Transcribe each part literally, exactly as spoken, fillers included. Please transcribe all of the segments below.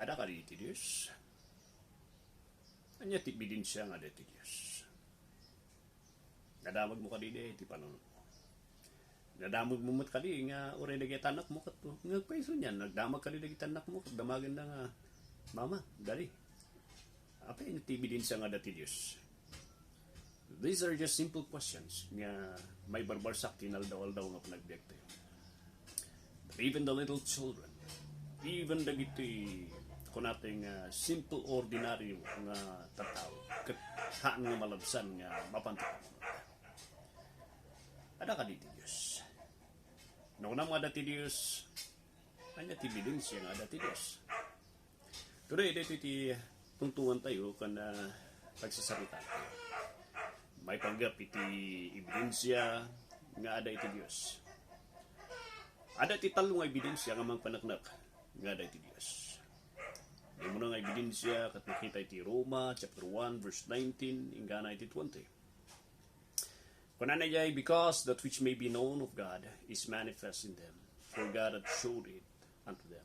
Adda kadi iti Dios? Ania ti ebidensia nga adda iti Dios? Nadamagmo kadi iti panunotmo? Nadamagmo met kadi nga uray dagiti annakmo ket, nga kayso nian, nagdamag kadi dagiti annakmo ket damagenda nga, "Mama, Daddy, apay ti ebidensia nga adda ti Dios?" These are just simple questions nga maibarbarsak ti inaldaw-aldaw nga panagbiagtayo. But even the little children, even dagiti kunatay nga simple, ordinaryo nga tattao, ket haan nga malabsan nga mapan ti panunot. Adda kadi ti Dios? No kunam nga adda ti Dios, ania ti ebidensia nga adda ti Dios? Today, daytoy ti tungtungantayo ken, ah, pagsasaritaantayo. Maipanggep iti ebidensia nga adda iti Dios. Adda ti tallo nga ebidensia nga mangpaneknek nga adda iti Dios. Di mo na nga ebidensia ket makita iti Roma chapter one, verse nineteen, inggana iti twenty. Kunana diay, "Because that which may be known of God is manifest in them, for God hath showed it unto them."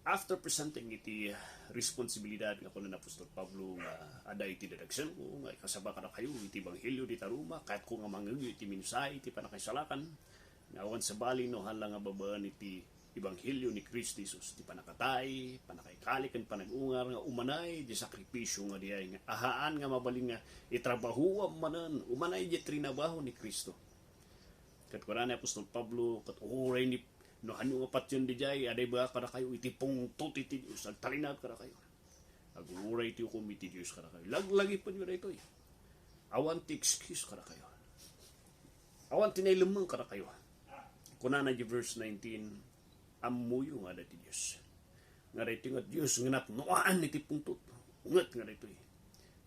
After presenting iti responsibilidad nga kuna ni Apostol Pablo nga adda iti dadagsenko nga ikasaba kadakayo iti ebanghelio dita Roma, kayatko nga mangngegyo iti mensahe iti pannakaisalakan nga awan sabali no haan la nga babaen iti ebanghelio ni Cristo Jesus, ti pannakatay, pannakaikali ken panag-ungar nga umanay di sakripisio nga diay nga ahaan nga mabalin nga itrabahoam manen, umanay di trinabaho ni Cristo. Ket kuna ni Apostol Pablo, ket uray ni, no haan nga patien diay, adda ibaga kadakayo iti pungtot iti Dios, agtalinaed kadakayo. Aguray ti ukom iti Dios kadakayo. Laglagipenyo daytoy. Awan ti excuse kadakayo. Awan ti nailemmeng kadakayo. Kunana di verse nineteen, "Ammoyo nga adda ti Dios." Nga daytoy nga Dios nga napnoan iti pungtot. Unget nga daytoy,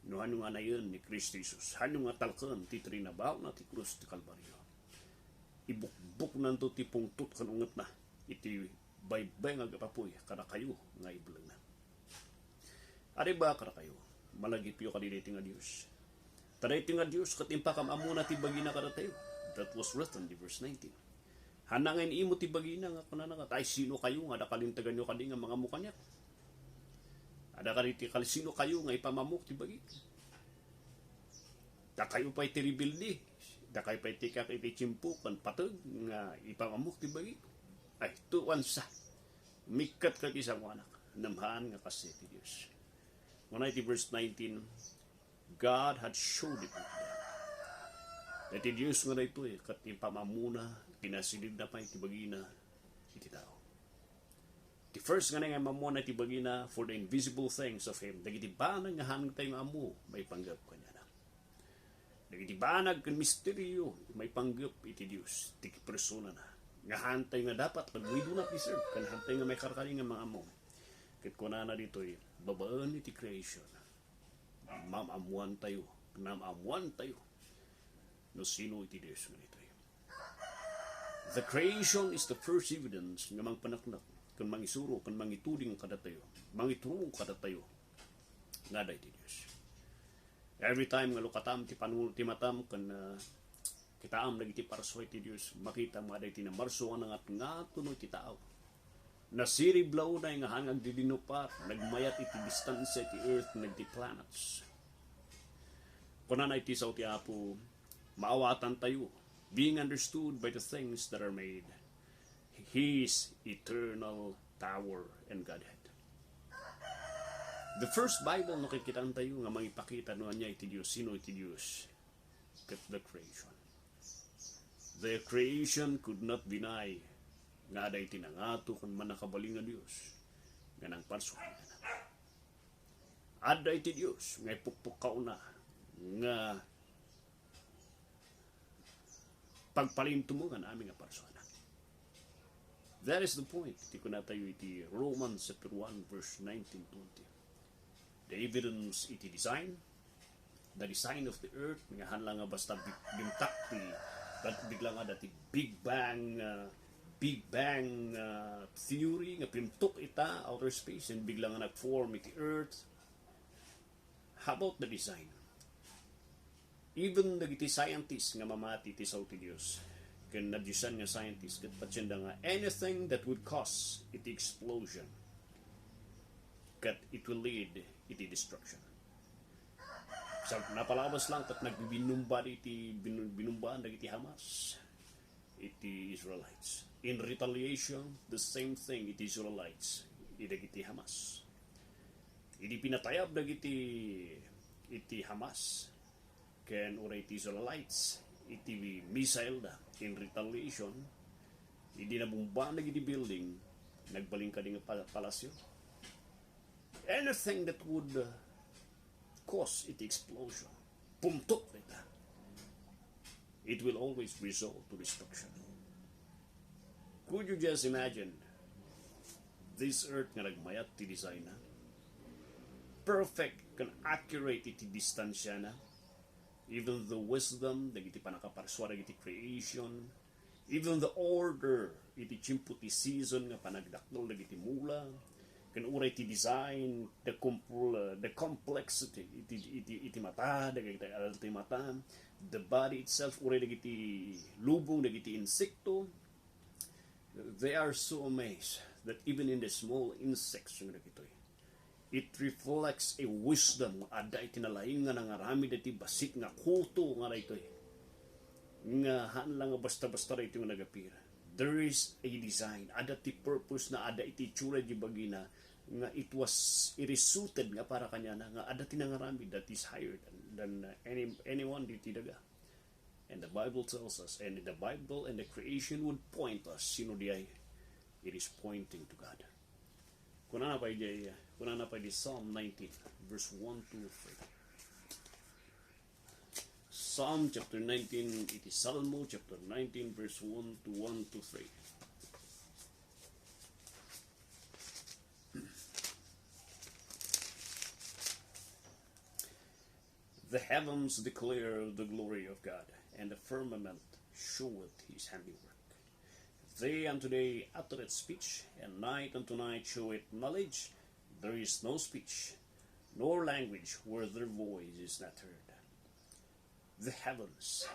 no haan nga anayen ni Cristo Jesus, haan nga talken ti trinabahona ti krus ti Kalbario. Ibukbuknanto ti pungtot ken ungetna iti baybay nga agapapuy kadakayo nga iblengna. Adda ibaga kadakayo, malagipyo kadi daytoy nga Dios. Ta daytoy nga Dios ket impakam-ammona ti bagina kadatayo. That was written in verse nineteen. Haan nga in-imo ti bagina nga kunana nga, "Ay, sinokayo nga adda kalinteganyo kadi nga mangammo kaniak? Adda kadi ti kal-, sinokayo nga ipamammok ti bagik? Dakayo pay ti rebelde. Dakayo pay ti kak iti tiempo ken pateg nga ipamammok ti bagik?" Ay, tuansa. Mikkat kadi sangoanak. Ngem haan nga kasdiay ti Dios. Kuna iti verse nineteen, "God had showed it unto them." Iti Dios nga daytoy, ket impamammona, kinasidegna pay ti bagina iti tao. Ti first nga nangimammuan iti bagina for the invisible things of Him. Dagiti banag nga haan tayo nga ammo, maipanggep kaniana. Dagiti banag ken misterio, maipanggep iti Dios, ti personana. Nga haan tayo nga dapat, ken we do not deserve, ken haan tayo nga maikarkari nga mangammo. Ket kunana ditoy, babaen iti creation, maam-ammoan tayo, naam-ammoan tayo no sino iti Dios nga ditoy. The creation is the first evidence nga mangpaneknek, ken mangisuro, ken mangituding kadatayo, mangiturong kadatayo nga adda iti Dios. Every time nga lukatam ti panu-, ti matam, ken, ah, kitaam dagiti parsua iti Dios, makitam nga adda iti namarso nga nangatngato no iti tao. Nasirib la unay nga haan nga agdidinupar, nagmayat iti distansia iti earth ken dagiti planets. Kunana iti sao ti Apo, maawatantayo, being understood by the things that are made, His eternal power and Godhead. The first Bible, no, kikitaantayo nga mangipakita no ania iti Dios, sino iti Dios, ket the creation. The creation could not deny nga adda iti nangato ken mannakabalin nga Dios nga nangparsua kaniana. Adda iti Dios nga ipukpukkaona nga pagpalintumongan amin nga parsuana. That is the point. Ti kunatayo iti Romans chapter one, verse nineteen, twenty. The evidence iti design, the design of the earth, nga haan la nga basta bi-, bintak ti, bigla nga adda ti Big Bang, ah, Big Bang, ah, theory nga pimtok ita outer space and bigla nga nag-form iti earth. How about the design? Even dagiti scientist nga mamati iti sao ti Dios, Ken nadesign nga scientist ket patienda nga anything that would cause iti explosion, ket it will lead iti destruction. Sa napalabas lang ket nagbibinumba iti binu-, binumbaan dagiti Hamas iti Israelites. In retaliation, the same thing iti Israelites, idagiti Hamas. Idi pinatayab dagiti iti Hamas, ken uray iti Israelites iti missile da in retaliation, idi nabumbaan dagiti building, nagbalin kadi nga pa-, palasyo. Anything that would, uh, cause iti explosion, pumtok dayta, it will always result to destruction. Could you just imagine this earth nga nagmayat ti design na? Perfect ken accurate iti distansiana. Even the wisdom, dagiti pannakaparsua, dagiti creation, even the order iti tiempo ti season nga panagdakkel dagiti mula, ken uray ti design, the compl-, the complexity iti, iti, iti mata, dagiti adal ti mata, the body itself, uray dagiti lubong, dagiti insekto, they are so amazed that even in the small insects nga dagitoy, it reflects a wisdom nga adda iti nalaing nga nangaramid iti bassit nga kuto nga daytoy. Nga haan lang nga basta-basta daytoy nga nagapir. There is a design. Adda ti purpose na adda iti itsura di bagina nga it was, it is suited nga para kaniana, nga adda ti nangaramid that is higher than, than, uh, any, anyone diti daga. And the Bible tells us, and the Bible and the creation would point us, sino diay? It is pointing to God. Kunana pay diay, kunana pay di Psalm nineteen, verse one to three. Psalm chapter nineteen, iti Salmo chapter nineteen, verse one to, one to three. The heavens declare the glory of God, and the firmament showeth his handiwork. Day unto day uttereth speech, and night unto night showeth knowledge. There is no speech, nor language where their voice is not heard. The heavens,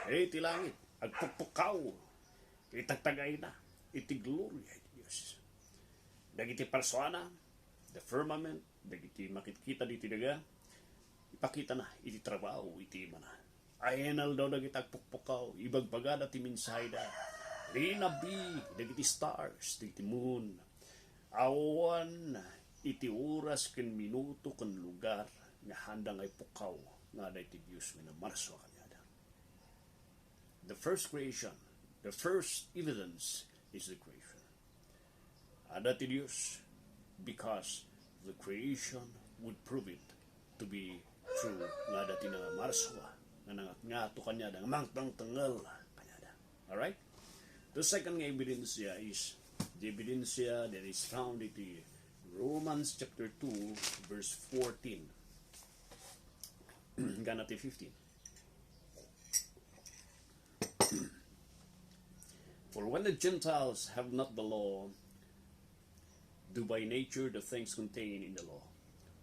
iti langit, agpukpukaw iti tagtagayna iti gloria iti Dios. Dagiti parsuana, the firmament, dagiti makitkita diti daga, ipakitana iti trabaho iti imana. Ay, inaldaw dagiti agpukpukaw, ibagbagada ti mensaheda. Linabi dagiti stars, dagiti moon. Awan iti oras ken minuto ken lugar nga haanda nga ipukkaw nga adda iti Dios nga namarsua kaniada. The first creation, the first evidence is the creation. Adda ti Dios because the creation would prove it to be true nga adda ti namarsua nga nangatngato kaniada, nga mangtangtangel kaniada. Alright? The second nga ebidensya is the ebidensya that is found iti Romans chapter two, verse fourteen. Hanggang ti fifteen. For when the Gentiles have not the law, do by nature the things contained in the law.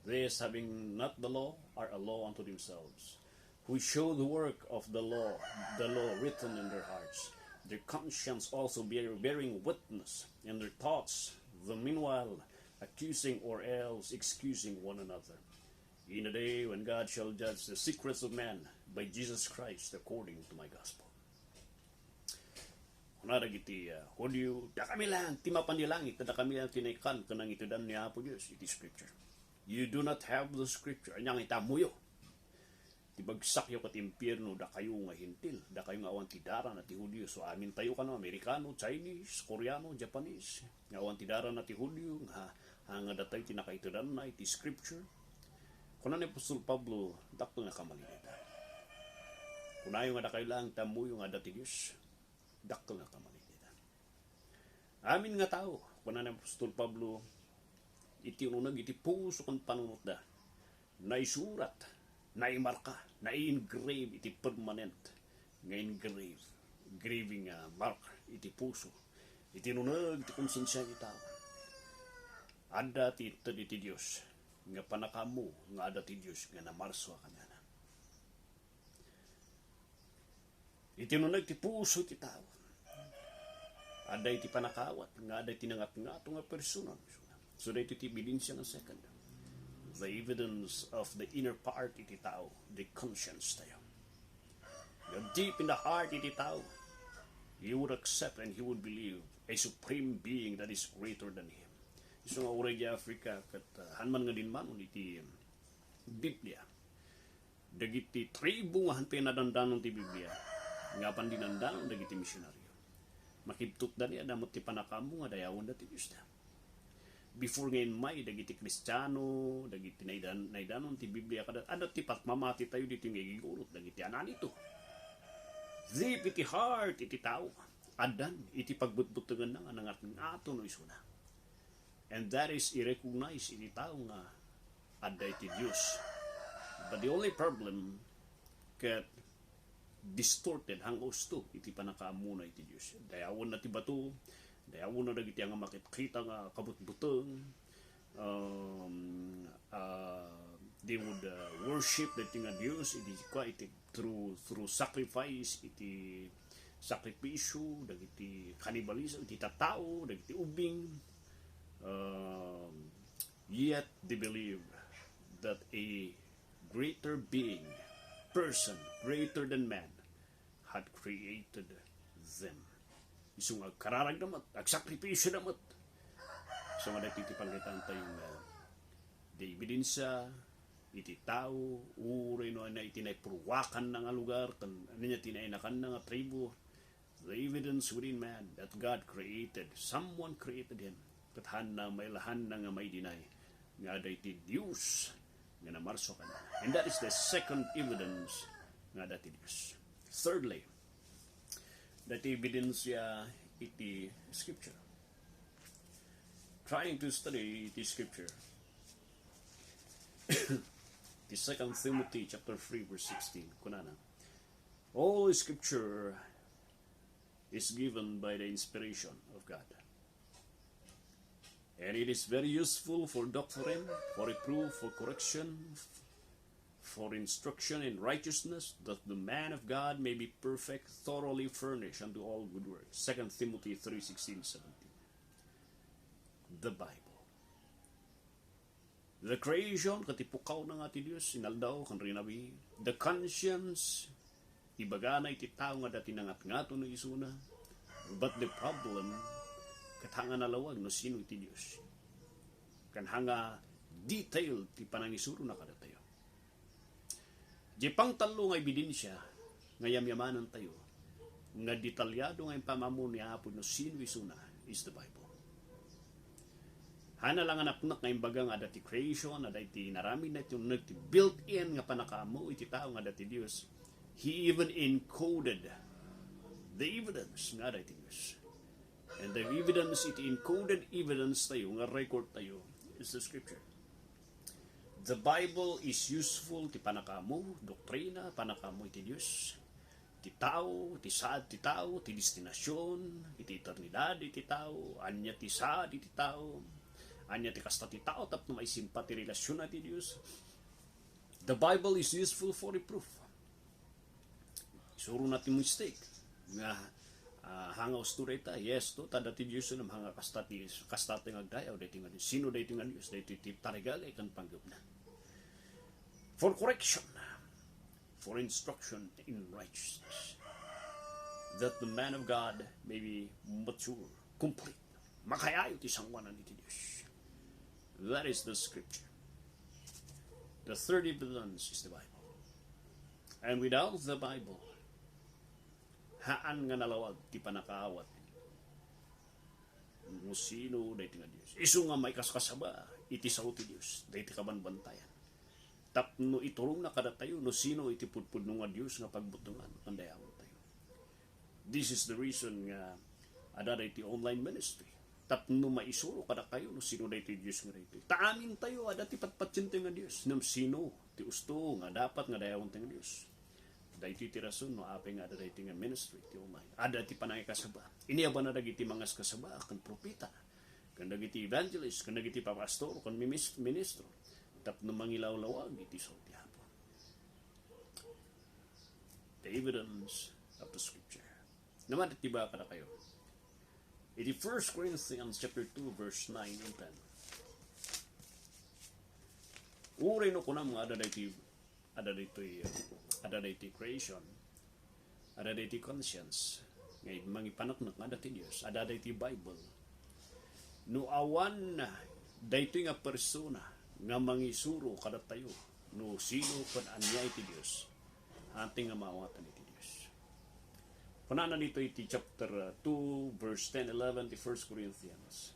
These, having not the law, are a law unto themselves, who show the work of the law, the law written in their hearts, their conscience also bear, bearing witness, and their thoughts, the meanwhile, accusing or else excusing one another. In the day when God shall judge the secrets of men by Jesus Christ according to my gospel. Kuna dagiti, uh, Judio, dakami lang ti mapan di langit, dakami lang ti naikkan ken nangitudan ni Apo Dios iti scripture. You do not have the scripture. Anya nga itamuyo? Ti bagsakyo ket impierno, dakayo nga Hentil, dakayo nga awan ti darana ti Judio, so amintayo kano, Amerikano, Chinese, Koreano, Japanese, nga awan ti darana ti Judio, nga, nga datay ti nakaitudanna iti scripture. Kuna ni Apostol Pablo, dakkel nga kamali dayta. Kunayo nga dakayo lang ti ammoyo nga adda ti Dios. Dakkel nga kamali dayta. Amin nga tao, kuna ni Apostol Pablo, iti uneg iti puso ken panunotda, naisurat, naimarka, nai-engrave iti permanent nga engrave, engraving, ah, mark iti puso, iti uneg ti konsensia ti tao. Adda ti inted iti Dios nga pannakaammo nga adda ti Dios nga namarsua kaniana. Iti uneg ti puso ti tao, Adda iti panakaawat nga adda iti nangatngato nga persona. So, daytoy ti ebidensia nga second. The evidence of the inner part iti tao, the conscience tayo. Nga deep in the heart iti tao, he would accept and he would believe a supreme being that is greater than him. Isu nga uray di Africa, ket, uh, haan man nga dinmanon iti Biblia. Dagiti tribu nga hantay nadandanon ti Biblia, nga apan dinandanon dagiti misionaryo. Makibtutda ni adda met ti panakaammo nga dayawenda ti Diosda. Before nga immay dagiti Kristiano, dagiti naidan-, naidanon ti Biblia, kada adda ti patmamati tayo ditoy nga igigurot dagiti ananito. Deep iti heart iti tao, addan iti pagbutbutenganna nga nangatngato no isuna. And that is i-recognize iti tao nga adda iti Dios. But the only problem, ket distorted, hanga usto iti panakaammona iti Dios. Dayawenna ti bato, dayawenna dagiti nga makitkita nga kabutbuteng, um, uh, they would, uh, worship dagiti nga dios, iti kua, iti through, through sacrifice, iti sakripisyo, dagiti cannibalism, iti tattao, dagiti ubing. Um, yet they believe that a greater being, person greater than man, had created them. Isu nga agkararagda met, agsakripisyoda met. So nga daytoy ti pangitaentayo nga di ebidensia iti tao, uray no ania iti naipurwakanna nga lugar, ken ania ti nainakanna nga tribu, the evidence within man that God created, someone created him. Ket haanna, mailahanna nga maidinay nga adda iti Dios nga namarsua kaniana. And that is the second evidence nga adda ti Dios. Thirdly, daytoy ebidensia iti Scripture. Trying to study the Scripture. The Second Timothy chapter three, verse sixteen, kunana, "All Scripture is given by the inspiration of God. And it is very useful for doctrine, for reproof, for correction, for instruction in righteousness, that the man of God may be perfect, thoroughly furnished unto all good works." Second Timothy three sixteen, seventeen. The Bible. The creation, ket ti pukawna nga ti Dios, inaldaw ken rinabi. The conscience, ibagana iti tao nga adda ti nangatngato no isuna. But the problem, ket haan nga nalawag no sino iti Dios. Ken haan nga detail ti panangisurona kadatayo. Diay pangtallo nga ebidensia nga yamyamanentayo nga detalyado nga impamammo ni Apo no sino isuna is the Bible. Haan la nga napnek nga imbaga nga adda ti creation, adda iti inaramidna, iti uneg, ti built-in nga panakaammo iti tao nga adda ti Dios. He even encoded the evidence nga adda iti Dios. And the evidence, iti encoded evidence tayo, nga record tayo, is the Scripture. The Bible is useful ti panakaammo, doktrina, panakaammo iti Dios, ti tao, ti saad ti tao, ti destinasion, iti eternidad iti tao, ania ti saad iti tao, ania ti kasta ti tao tapno maisimpa ti relasionna ti Dios. The Bible is useful for reproof. Isurona ti mistake nga, ah, haan nga usto dayta, yes to, ta adda ti Dios, ngem haan nga kasta ti, kasta ti nga agdayaw daytoy nga Dios. Sino daytoy nga Dios? Daytoy ti tarigagay ken panggepna. For correction, for instruction in righteousness, that the man of God may be mature, complete, makaayo ti sangoanan iti Dios. That is the Scripture. The third evidence is the Bible. And without the Bible, haan nga nalawag ti panakaawat no sino daytoy nga Dios. Isu nga maikaskasaba iti sao ti Dios, daytoy kabanbantayan. Tapno iturongna kadatayo no sino iti pudpudno nga Dios nga pagbutengan ken dayawentayo. This is the reason nga adda daytoy online ministry. Tapno maisuro kadakayo no sino daytoy Dios nga daytoy. Ta amintayo, adda ti patpatientayo nga Dios. Ngem sino ti usto nga dapat nga dayawentayo nga Dios? Daytoy ti rason no apay nga adda daytoy nga ministry ti online. Adda ti panangikasaba. Inyabanna dagiti mangaskasaba ken propeta, ken dagiti evangelist, ken dagiti papastor, ken mimis-, ministro, tapno mangilawlawag iti sao ti Apo. The evidence of the Scripture. Naman, iti ba kadakayo? Iti First Corinthians chapter two, verse nine and ten. Uray no kunam nga adda daytoy, adda daytoy, adda daytoy creation, adda daytoy conscience, nga mangipaneknek nga adda ti Dios, adda daytoy Bible. No awan daytoy nga persona nga mangisuro kadatayo no sino ken ania iti Dios, haantay nga maawatan iti Dios. Kunana ditoy iti chapter, uh, two, verse ten, eleven ti First Corinthians.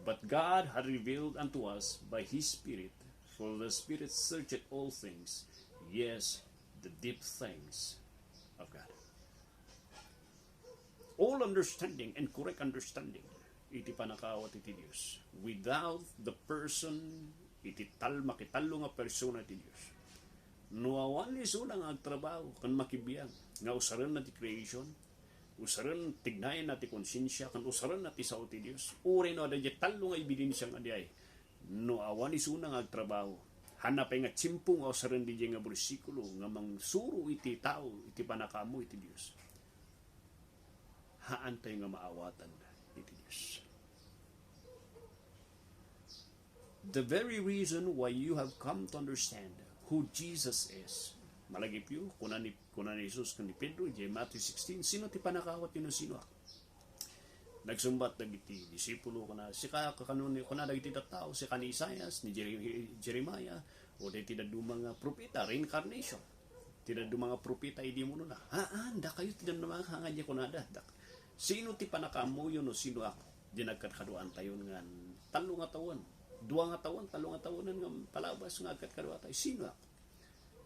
But God had revealed unto us by his Spirit, for the Spirit searcheth all things, yes, the deep things of God. All understanding and correct understanding iti panakaawat iti Dios, without the person, iti tal-, makitallo nga persona iti Dios. No awan isuna nga agtrabaho ken makibiang nga usarenna ti creation, usaren tignayenna ti konsensia, ken usarenna ti sao ti Dios, uray no adda diay tallo nga ebidensia nga diay, no awan isuna nga agtrabaho, haanna pay nga tiempo nga usaren diay nga bersikulo nga mangsuro iti tao iti panakaammo iti Dios. Haantay nga maawatan iti Dios. The very reason why you have come to understand who Jesus is. Malagipyo, kuna ni, kuna ni Jesus ken ni Pedro, idiay Matthew sixteen, "Sino ti panakaawatyo no sinoak?" Nagsungbat dagiti disipulo, kuna, "Sika, kakano ni," kuna dagiti tattao, "Sika ni Isaias, ni Jere-, Jeremiah, o dagiti dadduma nga propeta, reincarnation." Ti dadduma nga propeta idi munona, "Haan, dakayo ti dadduma nga," nga diay kunada, "Dak-, sino ti panakaammoyo no sinoak?" Diay nagkadkaduaantayon nga tallo nga tawen, dua nga tawen, tallo nga tawen nga palabas nga agkadkaduatayo. "Sinoak?"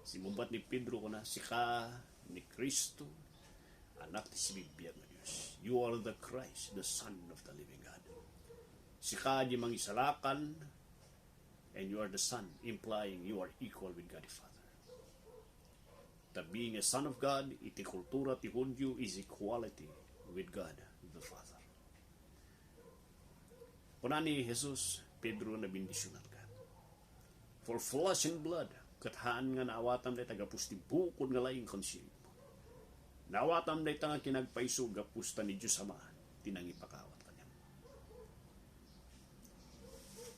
Simmungbat ni Pedro, kuna, "Sika ni Cristo, Anak ti sibibiag nga Dios. You are the Christ, the Son of the living God. Sika diay mangisalakan, and you are the Son, implying you are equal with God the Father." Ta being a son of God, iti kultura ti Judio is equality with God the Father. Kuna ni Jesus, "Pedro, nabendisionanka. For flesh and blood, ket haan nga naawatam dayta gapu ti bukod nga laing ken siribmo. Naawatam dayta nga kinagpayso gapu ta ni Dios Ama ti nangipakaawat kaniam."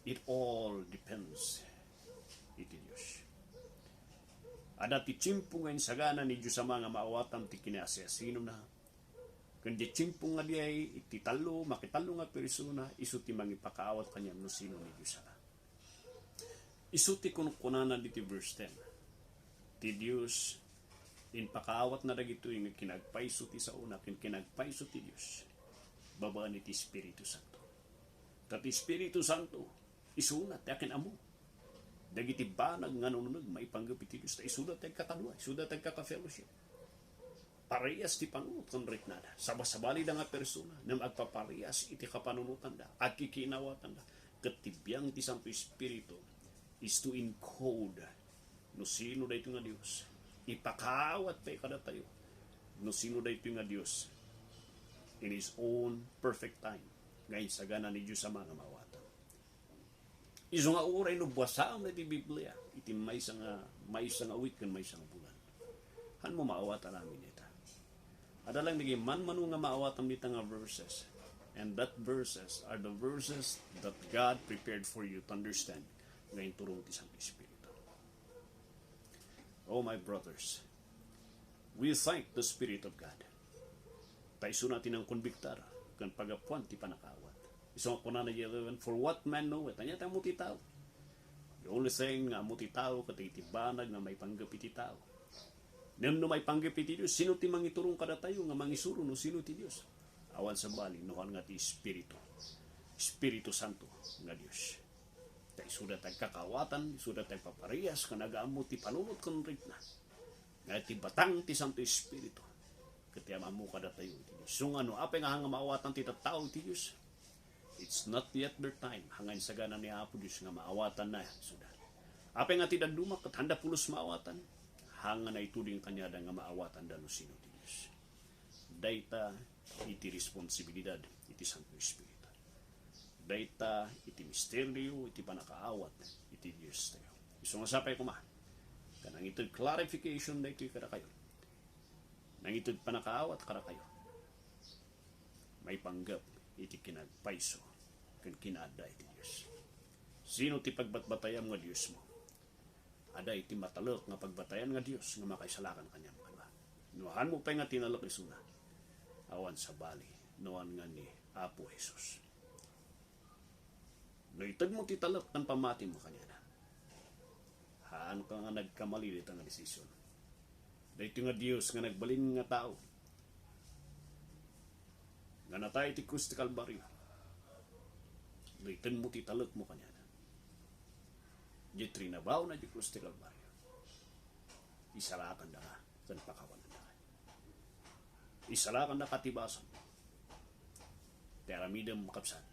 It all depends iti Dios. Adda ti tiempo nga insagana ni Dios Ama nga maawatam ti kinasiasinona. Ken diay tiempo nga diay, iti tallo, makitallo nga persona, isu ti mangipakaawat kaniam no sino ni Dios Ama. Isu ti kunkunana diti verse ten. Ti Dios, impakaawatna dagitoy nga kinagpayso ti saona ken kinagpayso ti Dios babaen iti Espiritu Santo. Ta ti Espiritu Santo, isuna ti akin-ammo dagiti banag nga nanuneg maipanggep iti Dios. Ta isuda ti agkakadua, isuda ti agkaka-fellowship. Parehas ti panunot ken riknada. Sabasabalida nga persona, ngem agpaparehas iti kapanunotanda, agkikinaawatanda. Ket ti biang ti Santo Espiritu is to encode no sino daytoy nga Dios. Ipakaawat pay kadatayo no sino daytoy nga Dios in His own perfect time nga insagana ni Dios Ama nga maawatan. Isu nga uray no basaem iti Biblia, iti maysa nga, maysa nga awit ken maysa nga bulan, haanmo maawatan amin dayta. Adda lang dagiti manmano nga maawatam dita nga verses. And that verses are the verses that God prepared for you to understand nga inturong ti Santo Espiritu. Oh, my brothers, we thank the Spirit of God. Ta isuna ti nangkonbiktar ken pagapuan ti panakaawat. Isu nga kunana iti eleven, "For what man knoweth?" Ania ti ammo ti tao? The only thing nga ammo ti tao ket dagiti banag nga maipanggep iti tao. Ngem no maipanggep iti Dios, sino ti mangiturong kadatayo nga mangisuro no sino ti Dios? Awan sabali, no haan nga ti Espiritu, Espiritu Santo nga Dios. Ta isuda ti agkakaawatan, isuda ti agpaparehas ken agaammo ti panunot ken rikna. Nga iti batang ti Santo Espiritu ket ti ammo kadatayo iti Dios. Isu nga no apay nga haan nga maawatan ti tattao iti Dios, it's not yet their time. Haan nga insagana ni Apo Dios nga maawatanna isuda. Apay nga ti dadduma ket haanda pulos maawatan, haan nga naituding kaniada nga maawatanda no sino ti Dios. Dayta iti responsibilidad iti Santo Espiritu. Dayta iti misterio iti panakaawat iti Diostayo. Isu nga sapay koma, ta nangited clarification daytoy kadakayo. Nangited panakaawat kadakayo. maipanggep iti kinapayso ken kinaadda iti Dios. Sino ti pagbatbatayam nga Diosmo? Adda iti matalek nga pagbatayan nga Dios nga makaisalakan kaniam kano. No haanmo pay nga tinalek isuna, awan sabali, no haan nga ni Apo Jesus. No itedmo ti talek ken pammatim kaniana, haanka nga nagkamali dita nga desisyon. Daytoy nga Dios nga nagbalin nga tao, nga natay iti krus ti Kalbario. No itedmo ti talekmo kaniana, diay trinabaona diay krus ti Kalbario, isalakandaka ken pakawanandaka. Isalakandaka ti basol. Ti aramidem, kabsat,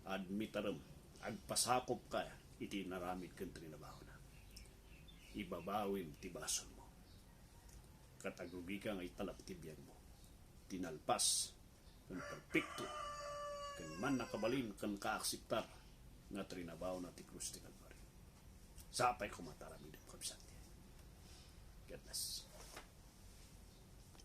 admitarem, agpasakopka iti inaramid ken trinabaona. Ibabawim ti basolmo. Ket agrugika nga italek ti biagmo. Ti nalpas ken perpekto ken mannakabalin ken kaakseptar nga trinabaona ti krus ti Kalbario. Sapay koma ta aramidem, kabsat.